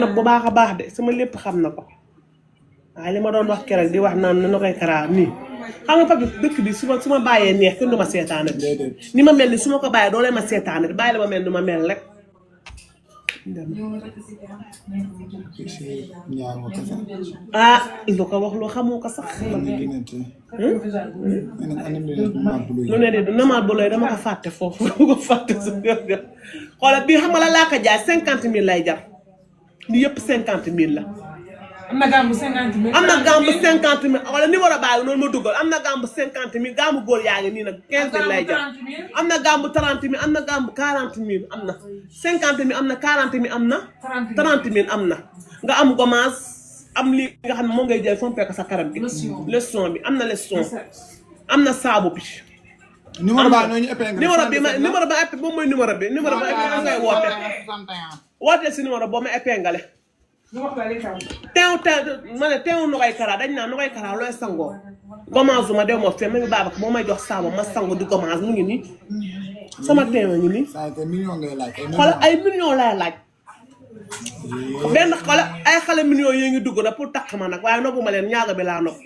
na bu baax a baax de sama lépp xam na ko waaye li ma doon wax keroog di wax naan na koy karaa nii xam nga Pape dëkk bi su ma bàyyee neex kenn du ma seetaane ni ma mel ni su ma ko bàyyee doo leen ma seetaane bàyyi la ma mel ni ma mel rek ah il faut ko wax loo xamoo ko sax lu ne de du namaat bu looy dama ko fàtte foofu ko fàtte su xoolal bii xam nga la laa ko jaay 50 000 lay jar li yëpp 50 000 la am na gàmbu 50 000 am na gàmbu 50 000 wala numéro baa ngi noonu ma dugal am na gàmbu 50 000 gàmbu góor yaa ngi nii nag 15 000 lay jar am na gàmbu 30 000 am na gàmbu 40 000 am na 50 000 am na 40 000 am na 30 000 am na nga am gommage am li nga xam ne moom ngay jël fompe ko sa karam bi leçon bi am na leçon am na saabu bi numéro ba ñoo ñu épingle numéro ba épingle moom mooy numéro bi ngay woote woote si numéro boo ma épingle ma ne teew nu koy kara dañ naan nu koy kara looy sangoo gommage ma dew ma fee ma ngi baabak moo may jox saabu ma sangu di gommage mu ngi nii sama teew ngi nii xoolal ay millions lay laaj benn xoolal ay xale millions yi ngi dugg na pour takk ma nag waaye noppu ma leen ñaaga bi laa nopp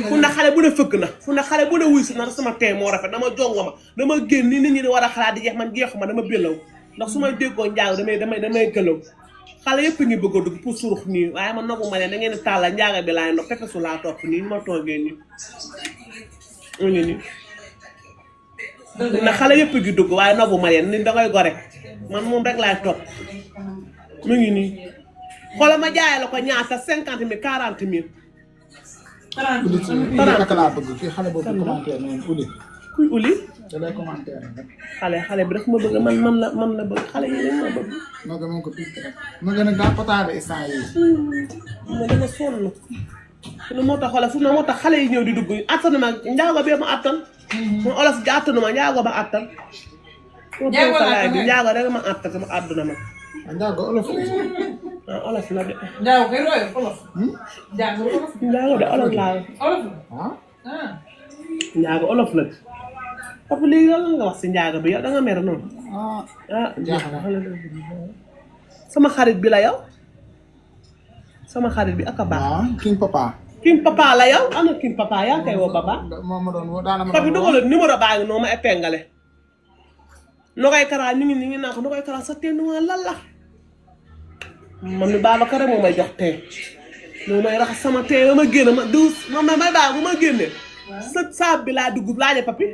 fu ne xale bu ne fëgg na fu ne xale bu ne wuy si na sama teew moo rafet dama jongo ma dama génn ni nit ñi di war a xalaat di jeex man jeexu ma dama bélaw ndax su may déggoo njaago damay gëlaw xale yëpp ngi bëgg a dugg pour surux nii waaye man noppu ma leen da ngeen di tàllal njaaga bi laay nopp pepesu laa topp nii ñu ma toogee nii mu ngi nii na xale yëpp ngi dugg waaye noppu ma leen ni dangay gore man moom rek laay topp mu ngi nii xoolal ma jaayee la ko ñaata 50 000 40 000 30 laa bëgg kii xale boobu commentaire noonu uli kuy uli da lay commentaire rek xale bi daf ma bëgg man la bëgg xale yi dañ ma bëgg moo gën ko pique rek moo gën a daa potaade instant yi ma dama sonn fu moo tax xoolal fu moo tax xale yi ñëw di dugg attanu ma njaago bee ma attan ma olof ji attanu ma njaago ba attan njaago rek ma attan sama àdduna ma njaago olof ah olof la de njaago kay roy olof njaago de olof laa njaago olof la Pape lii lan nga wax si njaago bi yow da nga mer noonu sama xarit bi la yow sama xarit bi ak a baax King Papa la yow ana King Papa yaa koy woo Papa Pape dugal numéro baa ngi noo ma épingle no koy karaa ñu ngi naa ko no koy karaa sa teen waa lan la man mi Babacar rek moo may jox tee moo may raxas sama tee ba ma génn ma diw may baax bu ma génnee sa saab bi laa dugg laaje Papi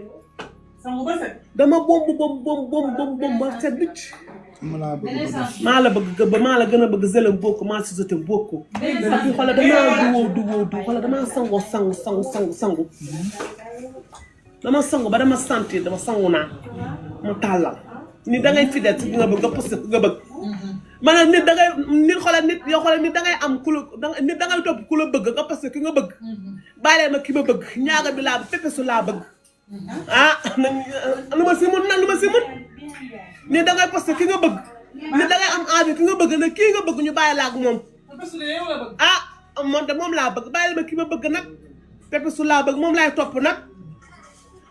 dama bomb ba set bicc maa la bëgg maa la gën a bëgg zëlam bokk maa si sote bokk Papi xoolal damaa duwoo xoolal damaa sangu dama sangu ba dama sentir dama sangu naa mu tàllal ni dangay fidèle si nga bëgg nga posté nga bëgg maanaam nit dangay nit xoolal nit yow xoolal nit dangay am ku la nit dangay topp ku la bëgg nga posté ki nga bëgg bàyyi ma ki ma bëgg ñaaga bi laa pepesu laa bëgg ah lu ma si mun nag lu ma si mun nit dangay posté ki nga bëgg nit dangay am envie ki nga bëgg nag kii nga bëgg ñu bàyyi laa ak moom ah moom de moom laa bëgg bàyyi ma ki ma bëgg nag pepesu laa bëgg moom laay topp nag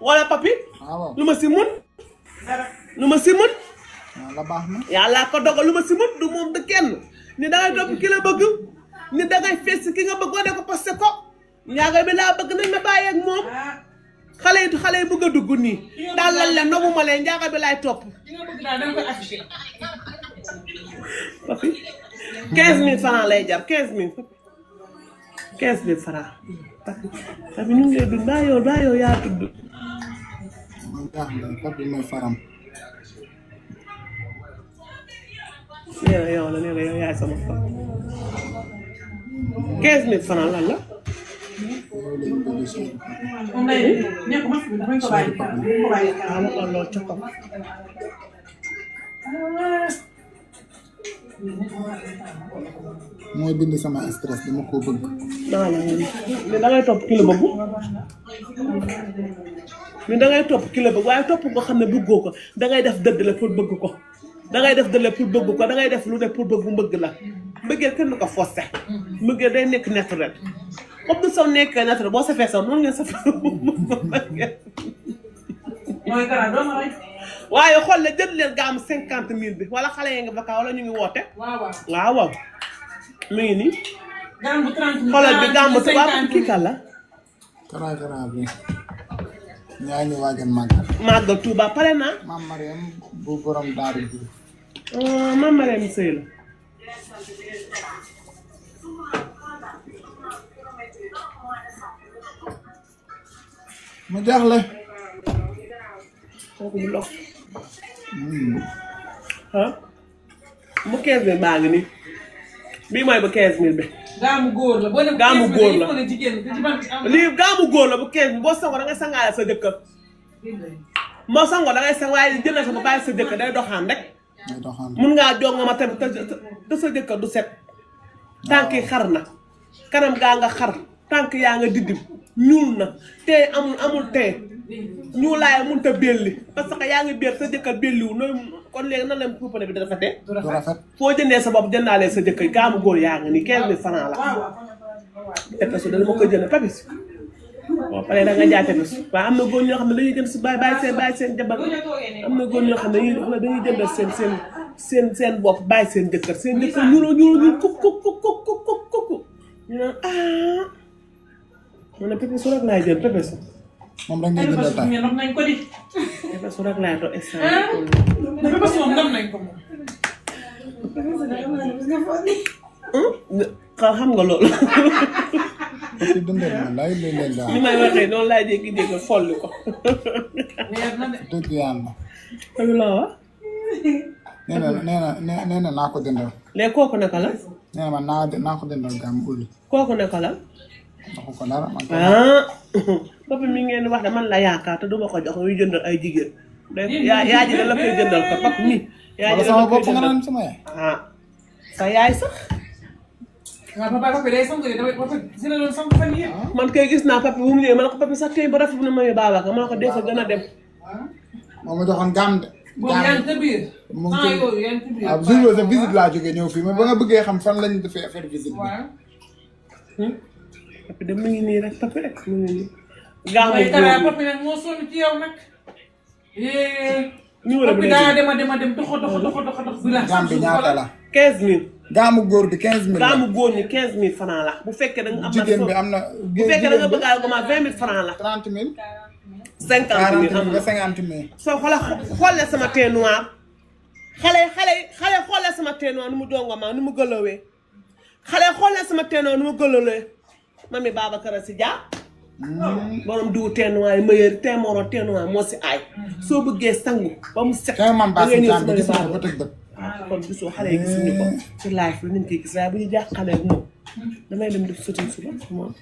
wala Papi lu ma si mun lu ma si mun yàlla ko dogal lu ma si mun du moom de kenn ni dangay topp ki la bëgg ni dangay fees ki nga bëgg wane ko posté ko ñaaga bi laa bëgg nañ ma bàyyi ak moom xale yi bëgg a dugg nii tàllal leen nobu ma leen njaaga bi laay topp Papi 15 000 francs lay jar 15 000 francs Papi ñu ngi lay dund baa yow yaa tudd Papi mooy faram nee na yow yaay sama fa 15 000 francs lan la loolu ca kaw mooy bind sama stress dama koo bëgg ni dangay topp ki la bëgg ni dangay topp ki la bëgg waaye topp nga xam ne bëggoo ko dangay def dëdd la pour bëgg ko dangay def dëdd la pour bëgg ko dangay def lu ne pour bëgg mbëgg la mbëggeel kenn du ko forcé mbëggeel day nekk naturel comme du soo nekkee naturel boo safee sax noonu ngeen safee waaye xool la jënd leen gaamu 50 000 bi wala xale yi nga vacance wala ñu ngi woote waaw mi ngi nii. gàmmu 30 000 xoolal bi gàmmu tubaab kii kan la. Kara bi. ñaa ngi waajal màggal. màggal Touba pare naa. Maam Mariam bu borom daaru bi. Maam Mariam sëy la. mu jaaxle. kooku bu lox. bu 15000 baa ngi nii. bii mooy bu 15000 bi. gaamu góor la boo dem gaamu góor la lii lii gaamu góor la bu 15000 boo sangoo da ngay sangaale sa jëkkër. moo sangoo da ngay sang waaye jëndee sa ba bàyyi sa jëkkër day doxaan rek. day doxaan mun ngaa jongo ma tamit te sa jëkkër du set. tànk yi xar na. kanam gaa nga xar. tànk yaa nga diddim ñuul na tey amul tey ñuulaay mënut a belli parce que yaa ngi béer sa jëkkër belliwu nooy kon léegi nan leen puupane bi di rafetee. du rafet. foo jëndee sa bopp jëndaalee sa jëkkër gaamu góor yaa ngi nii 15000 francs la. te su dana ma ko jënd papis boo paree da nga jaay papis waaye am na góor ñoo xam ne dañuy jënd si bàyyi seen jabar am na góor ñoo xam ne dañuy jëndal seen bopp bàyyi seen jëkkër ñuul kuk ñu naan mu ne pepe su rek laay jël pepe su. moom rek ngay jëndal tay. ndox nañ ko di. pepe su rek laay doon instant pepe su moom ndox nañ ko moom. xam nga loolu. parce que dundal ma lay leen daal. ni may waxee noonu laay jékki-jékki folli ko. weer na de. dëgg yàlla. loolu la wax. nee na naa ko jëndal. léegi kooku naka la. nee na ma naa ko jëndal gàmm ulli. kooku naka la. waxu ko dara man. bopp mi ngeen wax de man la yaakaar te duma ko jox muy jëndal ay jigéen. yaa ji da la koy jëndal ko bopp mi. yaa ji da la koy sama bopp nga jëndal naan sama yaay. sa yaay sax. waaw papa day sangu de damay papa si la doon sangu fan yii. man kay gis naa papi bu mu ñëwee ma ne ko papi sax tey ba rafet na ma yu Babacar ma ne ko dee fa gën a dem. moo ma joxoon gàmm de. boobu yaa ngi ca biir. mu ngi temps yooyu yaa ngi ci biir. waaw jour boobu sa visite laa jógee ñëw fii mais ba nga bëggee xam fan lañu defee affaire visite bi. waaw. papi de mu ngi nii rek papi rek mu ngi nii. gaamu mooy góor Kara gi papi nag moo sonn ci yow nag. numéro bi papi daa dem dox bi la. gàmm bi ñaata la. 15000. gàmmu góor bi 15000 la. gaamu góor ñi 15000 francs la bu fekkee da nga am. jigéen bi am na. bu fekkee da nga bëgg a goma 20000 francs la. 30000. 50000 am 40000 ba 50000. soo xoolee sama teint noir xale xoolee sama teint noir nu mu jongoma nu mu gëlawee xale xoolee sama teint noir nu mu gëlawee mami Babacar si Dia borom diwu teint noir yi meilleur teint moro teint noir moo si aay soo bëggee sangu ba mu set kay man baasi caan bi gis naa ko ba tëg bët. kon gisoo xale yi gisuñu ko ci live bi nañ koy gis waaye bu ñu jàqalee ak moom damay dem def sotin suba moom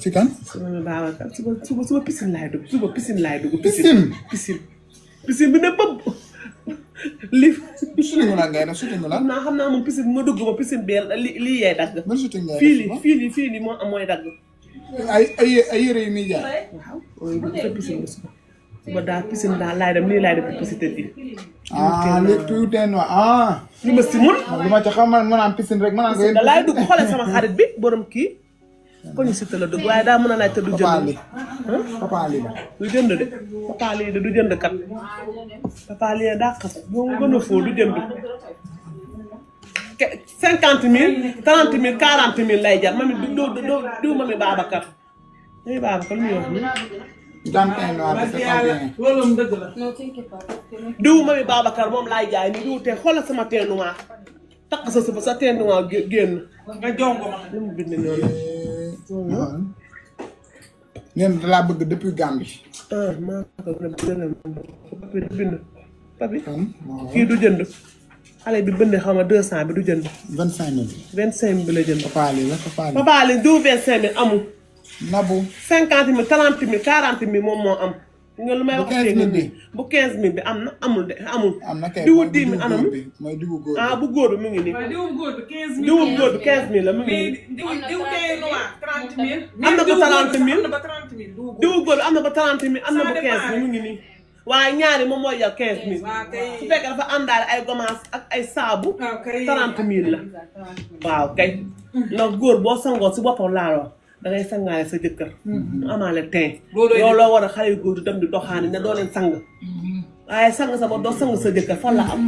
si kan. su mami Babacar suba piscine laay dugg suba piscine laay dugg piscine bi ne bëbb li shooting la ngay def shooting la. xam naa moom piscine ma dugg ma piscine bi lii yee dagg. ban shooting ngay def fii lii moo am mooy dagg. ay yére yu muy jaay. waaw ooy bu sa piscine bi suba daal piscine daal laay dem lii laay def piscine bi. léegi tout est noir li ma si mun. lu ma ci xam man naan piscine rek man da laay dugg xoolal sama xarit bi borom kii. ko ñu Siteu la dugg waaye daa mën a laaj te du jënd. papa lii la. du jënd de papa lii de du jënd kat papa lii daa xas boo gën a foo du jënd 50000 30000 40000 lay jar mami du mami Babacar mami Babacar lu muy wax nii. jantin noir bi 51. loolu moom dëgg la. diw mami Babacar moom laay jaay ni diw tee xoolal sama teint noir takk sa teint noir génn. nga jongo ma. lu mu bind noonu. nee na dalaa bëgg depuis Gambie. maa ko bind papi kii du jënd xale bi bënd xaw ma 200 bi du jënd. 25000. 25000 bi la jënd. papa lii la papa lii. papa lii diw 25000 amul. nabu. 50000 30000 40000 moom moo am. nga lu may wax bu 15000 bi bu 15000 bi am na amul de amul. am na kay diwu 10 000 anam mooy diwu góor bi. bu góor bi mu ngi nii. waaw diwu góor bi 15000. diwu góor bi 15000 la mu ngi nii. diwu tey noir 30000. am na ba 30000 am na ba 30000 diwu góor bi am na ba 30000 am na ba 15000 mu ngi nii. waaye ñaari moom mooy jar 15000. su fekkee dafa àndaale ay gommage ak ay saabu. 30000 la. waaw kay. ndax góor boo sangoo si boppam laaloo da ngay sangaale sa jëkkër. mu amaale teint. yow loo war a xale yu góor di dem di doxaani ne doo leen sang. waaye sang sa ba doo sang sa jëkkër fan la am.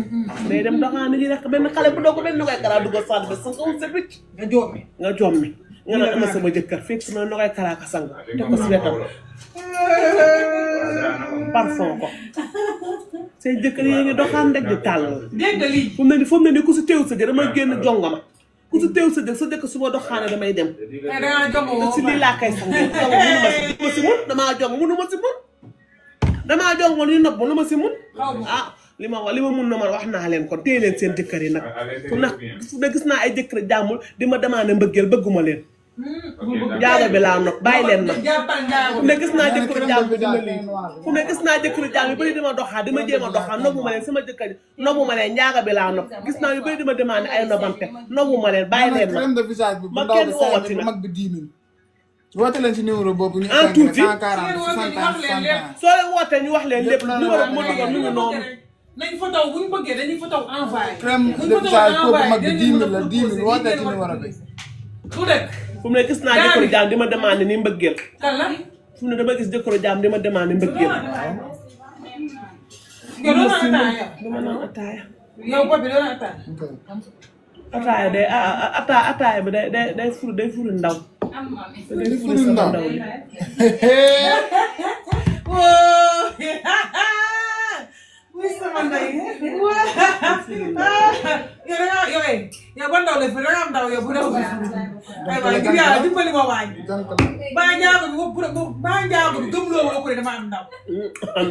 day dem doxaan ni rek benn xale bu doog benn nogoy kara dugg sànni ba sang ko sa bicc. nga jommi. nga jommi. nga naan am na sama jëkkër fekk na nogoy kara ka sang te ko si wetam. parfum ko. seen jëkkër yi ngi doxaan rek di tàll. dégg nga lii. fu mu ne nii ku si teew sa jëkkër damay génn jongama. ku si teew sa jëkkër su ma doxaane damay dem. mais dangaa jom woo si lii laa koy sang munuma si mun damaa jong munuma si mun. damaa jong woon ñu nopp lu ma si mun. ah li ma mun na ma wax naa leen kon téye leen seen jëkkër yi nag. fu ne gis naa ay jëkkër jàmmul di ma demandé mbëggeel bëgguma leen. njaago bi laa nopp bàyyi leen nag. fu ne gis naa jëkkër jàmm bi dima lii fu ne gis naa jëkkër jàmm yi bëri dima doxaa dima jéem a doxaa nobbu ma leen sama jëkkër nobbu ma leen njaago bi laa nopp gis naa yu bëri dima demandé ay nobante nobbu ma leen bàyyi leen nag. ma kenn woowati nag mag bi 10 000. woote leen ci numéro boobu ñu. en tuuti 140 60 soo leen wootee ñu wax leen lépp numéro bu ma dugal mu ngi noonu. nañ fa taw bu ñu bëggee dañuy fa taw envoyé. crème de visage kooku mag bi 10 000 la 10 000 wootee ci numéro bi. du dëkk. fu mu ne gis naa jëkkëru jaam di ma demandé ni mbëggeel. kan la. fu mu ne dama gis jëkkëru jaam di ma demandé mbëggeel. yow doo naan ataaya. dama naan ataaya. yow bopp bi doo naan ataaya. ataaya day ataaya bi day furu ndaw. day furu sama ndaw bi. oui sama ndey. yow da ngaa yow ba ndaw la fi da ngaa am ndaw yow bu ndaw bi. aywa ngir yàlla dimbali ma waay. baa njaago bi baa njaago bi gëmloo woo ko dama am ndaw.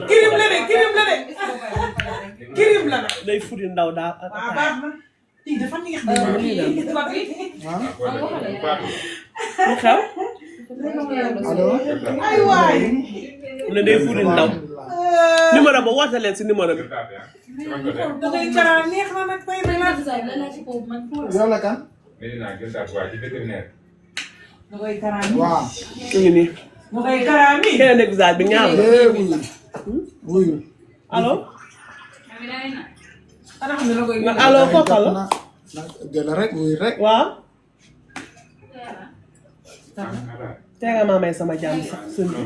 kirim la de kirim la nag. day furi ndaw daal. waaw baax na. lii dafa neex de. lu xew. allo. ay waay. mu ne day furi ndaw. numéro ba woote leen si numéro bi. da ngay karaa neex na nag tey nag. yow la kan. da koy karaa nii. waaw. mu ngi nii. da koy karaa nii. keneen ak visage bi ñaar la. wuyu. allo. xanaa xam ne da koy. allo kooku la. jël rek wuyu rek. waaw. tey nga maa may sama jàmm sax suñu.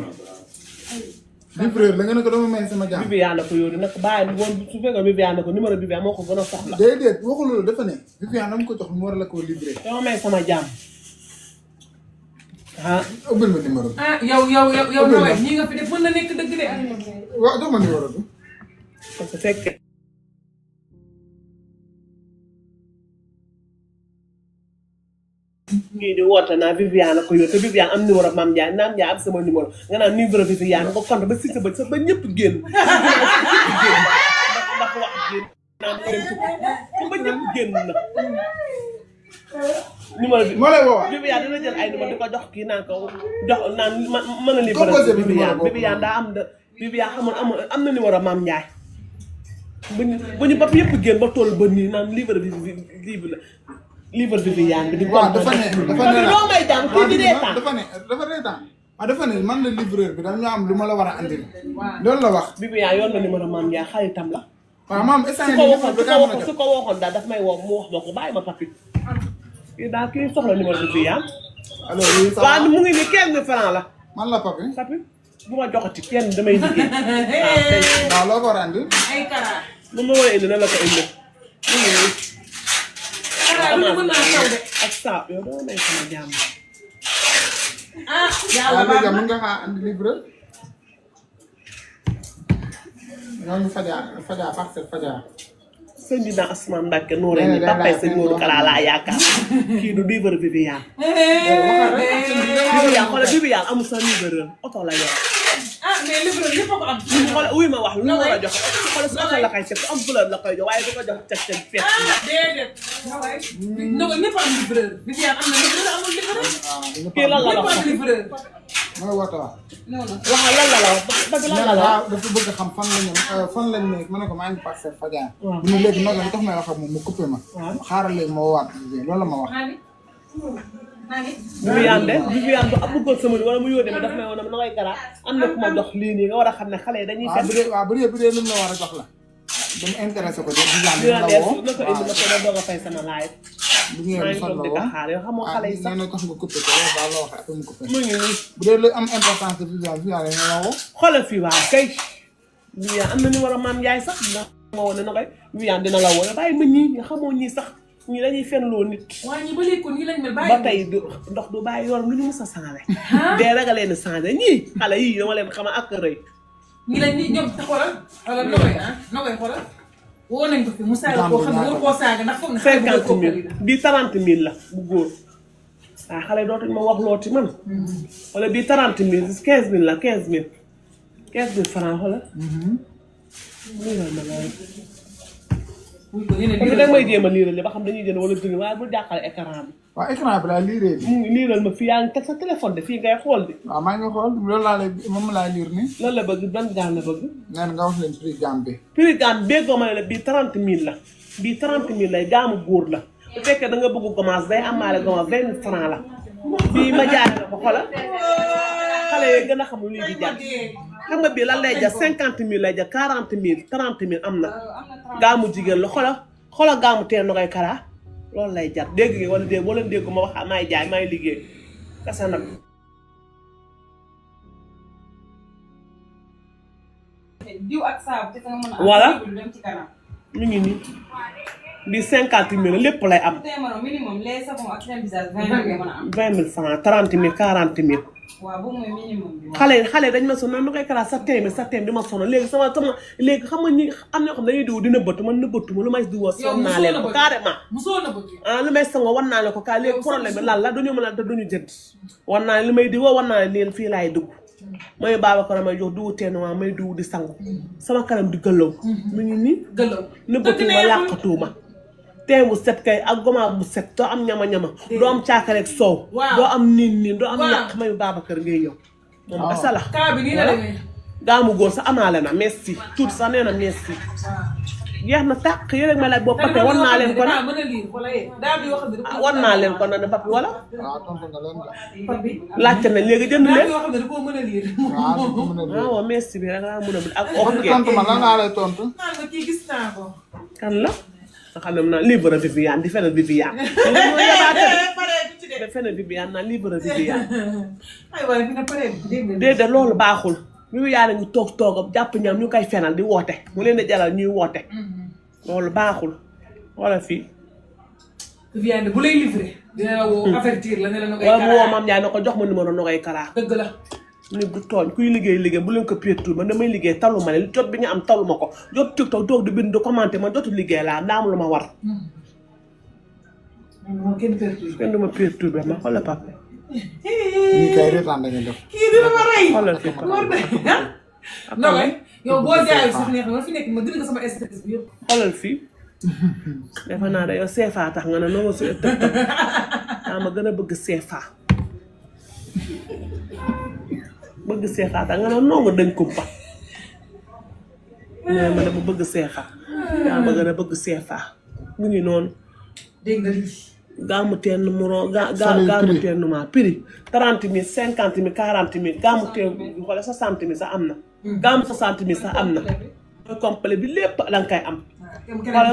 livreur la nga ne ko dama may sama jàmm. Viviane ko yónni nag bàyyi woon su fekkee Viviane ko numéro Viviane moo ko gën a soxla. déedéet waxul loolu dafa ne. Viviane dama ko jox mu war la koo livré. dama may sama jàmm. ah. ubbil ma numéro bi. ah yow Noé ñii nga fi def mën na nekk dëgg de. waaw jox ma numéro bi. parce que fekkee. ngii di woote naa Viviane ko yónni te Viviane am numéro Mame Ndiaye Mame Ndiaye am sama numéro nga naan numéro Viviane nga compte ba si sa ba ñëpp génn. ndax wax génn naan ko dem tukki ba ñëpp génn na. numéro bi moo lay woo. Viviane dina jël ay numéro di ko jox kii naan ko jox naan mën a numéro Viviane daa am de Viviane xamul am na numéro Mame Ndiaye. bu ñu bopp yëpp génn ba toll ba nii naan livre Viviane bi di. waaw dafa ne loo may jàng kii di reetaan. dafa reetaan. dafa ne man la livreur bi dañu am lu ma la war a andil. loolu la wax. Viviane yoon na numéro Mame Ndiaye xaritam la. waaw maam instant yii su ko waxoon daal daf may woo mu wax doo ko bàyyi ma papi. kii daal kii soxla numéro Viviane. allo oui ça va waaw mu ngi nii 15 francs la. man la papi. papi bu ma joxati kenn damay liggéey. waaw loo ko war a andil. ay kara. lu ma war a indi na la ko indi. mu ngi nii. kara lu mën naa taw de. ak saa yow doo may sama jàmm. ah yàlla léegi mën nga xaa andi livreur. ñooñu Fadia parcelle Fadia. sëñ bi naa Asmaan Mbàkke nooree nii papay sëñ Modou Kala laa yaakaar kii du livre Viviane. Viviane xoolal Viviane amul sa livre oto la yor. ah mais livre ñëpp a ko am. xoolal wuy ma wax lu mu war a jox xoolal su oto la koy teg am fleur la koy jox waaye du ko jox teg fekk. déedéet. donc ñëpp a am livre Viviane am na livre amul livre. kii lan la la wax mooy woote waat. waxal lan la la wax parce que lan la la wax. dafa bëgg a xam fan lañ nekk ma ne ko maa ngi parcelle Fadia. bu ñu léegi noonu la tax may wax ak moom mu coupé ma. xaaral léegi ma woowaat loolu la ma wax. Viviane bu am bëggoon sama wala mu yónnee ma daf may woon na ngay gara am na ku ma jox lii nii nga war a xam ne xale yi dañuy fekk. waaw bu dee lu mu la war a jox la. dama intéressé ko de Viviane la woo. na ko indi ma ko doog a fay sama live. bu ñëwee bu soxla woo xaar yoo xamoo xale yi sax nee na tax nga coupé ko waaw loo wax mu coupé. mu ngi nii bu dee lu am importance Viviane la woo. xoolal fii waaw kay Viviane am na numéro maam Ndiaye sax ndax ma woon na koy Viviane dina la woon bàyyi ma ñii nga xamoo ñii sax ñii dañuy fenloo nit. waaw ñi ba léegi kon ñi lañ mel bàyyi ba tey ndox du bàyyi yoon lu ñu mës a changé. dee rek a leen changé ñii xale yii dama leen xama ak rëy. ñi lañ ni ñoom te xoolal xoolal noo koy xoolal woo nañ ko fi mu saaga koo xam ne war koo saaga ndax foog na 50 000 bii 30 000 la bu góor waaw xale dootuñ ma wax looti man wala bii 30 000 15 000 la 15 000 15 000 francs xoolal lii la ma loolu parce que da may jéem a liiral ba xam dañuy jënd wala dëgg waaye bul jàqale écran bi waaw écran bi laa liiree bi mu ngi liiral ma fii yaa ngi teg sa téléphone de fii ngay xool de waaw maa ngi xool loolu laa lay moom laa liir ni lan la bëgg ban gaan la bëgg neen nga wax leen prix gamme bi prix gamme béggoo ma ne la bii 30 000 la bii 30 000 lay gaamu góor la bu fekkee da nga bëgg commence day amaale commence 20 000 francs la bii ma jaay la ko xoolal xale yi gën a xam lu lii di jar xam nga bii lan lay jar 50 000 lay jar 40 000 30 000 am na gaamu jigéen la xoolal gaamu teen na koy karaa loolu lay jar dégg nga wala dégg wala dégg ma wax maay jaay maay liggéey kasa nag diw ak saabu te nga mën a voilà dem ci kanam. mi ngi nii bii 50 000 lépp lay am minimum les savons ak seen visage 20 000 nga mën a am. 20 000 francs 30 000 40 000 waaw boobu mooy minimum bi. xale dañ ma sonal nu koy kalaat sa teem di ma sonal léegi sama léegi xam nga ñi am na ñoo xam dañuy diw dina bëtt man na bëttu ma lu may diwoo son naa leen ko carrément lu may sango wan naa leen ko kaa léegi problème bi lan la duñu mën a te duñu jënd wan naa li may diwoo wan naa leen fii laay dugg may Babacar may jox diwu teen waa may diwu di sangu sama kanam di gëllaw mu ngi nii na bëttu ma làqatuuma teen bu set kay ak gomaa bu set doo am ñama-ñama doo am caakareeg soow doo am niin doo am ñàq may Babacar ngay ñëw moom asa la gaamu góor sax amaale na merci tuuti sax nee na merci jeex na tàq yéen rek ma laaj boobu pape wan naa leen ko nag wan naa leen ko nag ne papi wala laajte nañ léegi jënd leen waaw merci bi rek laa mën a ak ok tontu ma lan laa lay tontu kan la nga xam ne naa livre Viviane di feneen Viviane di feneen Viviane naa livre Viviane déedéet loolu baaxul Viviane ngi toogam jàpp ñam ñu koy fenal di woote mu leen di jaral ñuy woote loolu baaxul wala fii Viviane bu lay livré dina la woo avertir la ne la Nogay Kara wala mu woo Mame Ndiaye na ko jox ma numéro Nogay Kara dëgg la nit du tooñ kuy liggéey bu leen ko piétu man damay liggéey talu ma ne li jot bi nga am talu ma ko jot TikTok toog di bind di commenté man jotu liggéey laa ndaam lu ma war kenn du ma perturbé ma xoolal papa ñii kay reetaan dañuy def kii dina ma rey xoolal fi Nogay yow boo jaayul sax neex ma fi nekk ma gën nga sama stress bi yëpp xoolal fii defe naa da yow CFA tax nga ne noo ma su ëpp ma gën a bëgg CFA bëgg CFA tax nga ne noo nga dañ kumpa nee ma dama bëgg CFA yaa ma gën a bëgg CFA mu ngi noonu dégg nga lii gaamu teen numéro gaamu teen numéro prix 30 000 50 000 40 000 gaamu teen bi xoole 60 000 sax am na gaamu 60 000 sax am na mooy complet bi lépp danga koy am xoole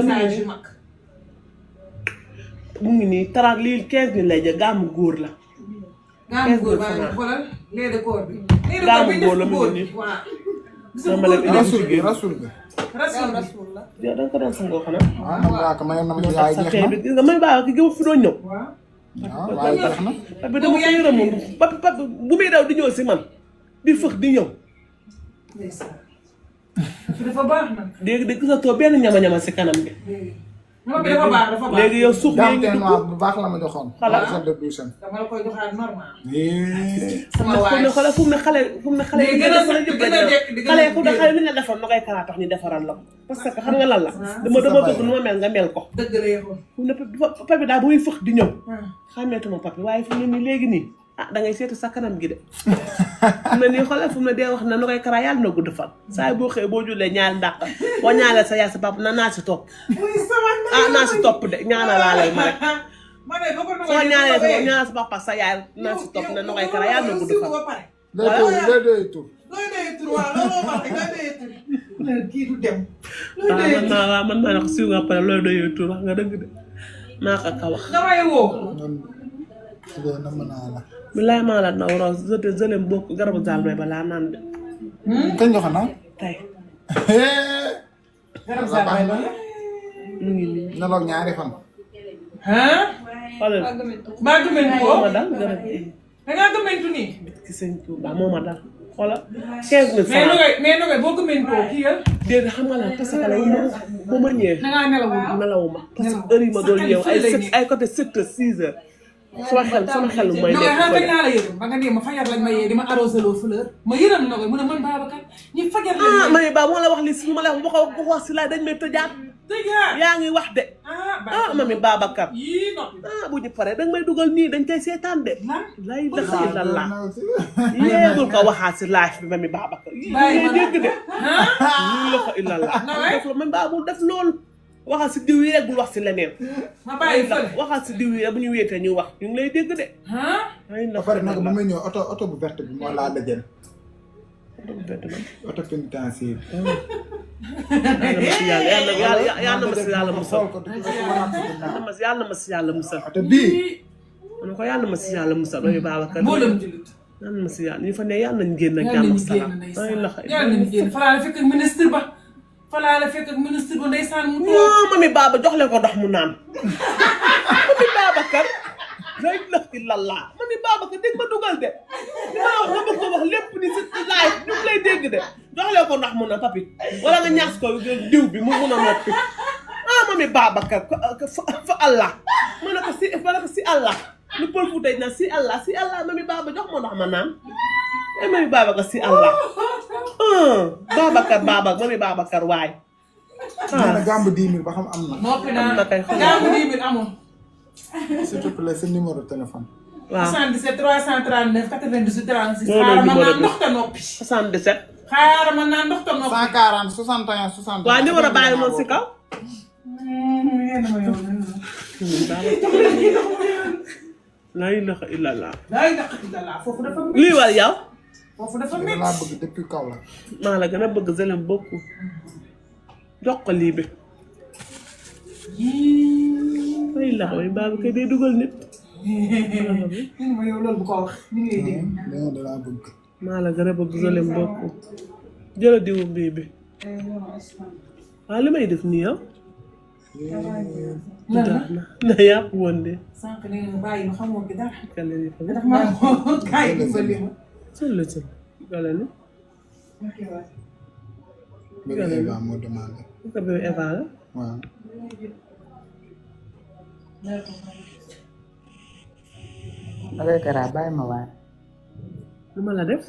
mu ngi nii 30 lii 15 000 lay jël gaamu góor la gaamu góor baa ngi xoolal lait de corps bi gaamu góor la mu ngi nii sama leen rasul bi la yow da nga ko doon sangoo xanaa waaw ko mayoon na ma yaay jeex na gis nga may baax ki gëw fi doon ñëw waaw waaye jeex na papi dama ko yërëm moom papi bu muy daw di ñëw si man di fëx di ñëw dafa baax nag léegi de gisatoo benn ñama-ñama si kanam bi moom bi dafa baax dafa baax léegi yow suuf gam teen noir bu baax la ma joxoon xalaat de douchen dama la koy joxaat normal sama waay fu mu ne xale xale yi xale li nga defoon Nogay Kara tax ñu defaral la ko parce que xam nga lan la dama bëgg nu ma mel nga mel ko dëgg la yow fu mu ne papi daal bu muy fëx di ñëw xàmmeetuma papi waaye fu mu ne nii léegi nii ah da ngay seetu sa kanam gi de fu mu ne nii xoolal fu mu ne dee wax na Nogay Kara yàlla na gudd fan saa boo xëyee boo jullee ñaari ndàq boo ñaanal sa yaay sa papa naa si topp naa si topp de ñaanalaalal ma rek soo ñaanee sa ñaanal sa papa sa yaay naa si topp na Nogay Kara yàlla na gudd fan day tur kii du dem waaw man naa ne ko siiw nga pare looy doyee tur wax nga dëgg de naa ko ka wax damay woo na mën naa la bilaay maa la naw raw jëlem bokk garabu zaal may balaa naan de kañ joxe naa tey garab saa bay ba mu ngi nii. nelaw ñaari fan. xoolal maa gëmmentu ko moo ma dal garab gi. da ngaa gëmmentu nii. ci sëñ Tuuba moo ma dal xoolal 15 000 francs. mais nogay boo gëmmentoo kii ya. déedéet xam nga la parce que la bu ma ñëwee. da ngaa nelawuma parce que heure yi ma doon yeewu ay côté 7 heures 6 heures. sama xel mooy nekk xam nga naa la yërëm ba nga ne ma fajar lañ ma yee di ma arrosé loo fleur ma yërëm na ko mu ne man Babacar ñi fajar lañ ma ne ba moo la wax li si ma la wax bu ko wax si laay dañ may tëjaat yaa ngi wax de mami Babacar bu ñu paree danga may dugal nii dañ koy seetaan de lay daxa illallah yéegul ko waxaat si live bi mami Babacar yéeg dégg de lii la ko illallah def la man baabul def loolu waxal si diw yi rek bul wax si leneen. ma bàyyi fële waxal si diw yi rek bu ñu wéetee ñu wax ñu ngi lay dégg de. ba pare nag ba may ñëw oto bu verte bi moo laa dajale. oto bu verte bi. oto pénitentiaire. yàlla na ma si yàlla musal. yàlla na ma si yàlla musal. oto bii. ma ne ko yàlla na ma si yàlla musal. loolu Babacar. mboolem jullit. yàlla na ma si yàlla ñu fa ne yàlla nañu génn ak jàmm ak salaam. yàlla nañu génn fa laa fekk ministre ba. falaa la fekk ak ministre ba ndeysaan mu toog. non mami Baba jox leen ko ndox mu naan. mami Babacar. la ilaha illallah mami Babacar dégg ma dugal de. li ma wax nga bëgg ko wax lépp ni si laay ñu ngi lay dégg de. jox leen ko ndox mu naan papi wala nga ñaas ko diw bi mu mun a noppi. mami Babacar fa Allah. ma ne ko si Allah. lu pël fu tey na si Allah mami Baba jox ma ndox ma naan. mami Babacar si Allah. Babacar mami Babacar waay. nee na gàmb 10 000 ba xam am na. noppi naa gàmb 10 000 amul. s'il te plaît sa numéro téléphone. waaw 77 339 98 36. xaaral ma naan ndox te noppi. 77. xaaral ma naan ndox te noppi. 140 61 61. waaw numéro bàyyi moom si kaw. laa ilaha illallah. foofu dafa lii war yow. foofu dafa métti laa bëgg depuis kaw la. maa la gën a bëgg Zelem beaucoup. jox ko lii bi. ay la way baabu kay day dugal nit. ma yow loolu bu ko wax ni ngay dégg. da laa bëgg. maa la gën a bëgg Zelem beaucoup. jëla diwu bii bi. waaw li may def nii yow. na yàpp woon de. sànq nee nga bàyyi ma xamoo ki dara. kale ni fa daf maa kaay bi ba lii ma. sol la sol kale ni. bébé Eva moo demandé. ko bébé Eva la. waaw. Oke, kera bàyyi ma waay. lu ma la def.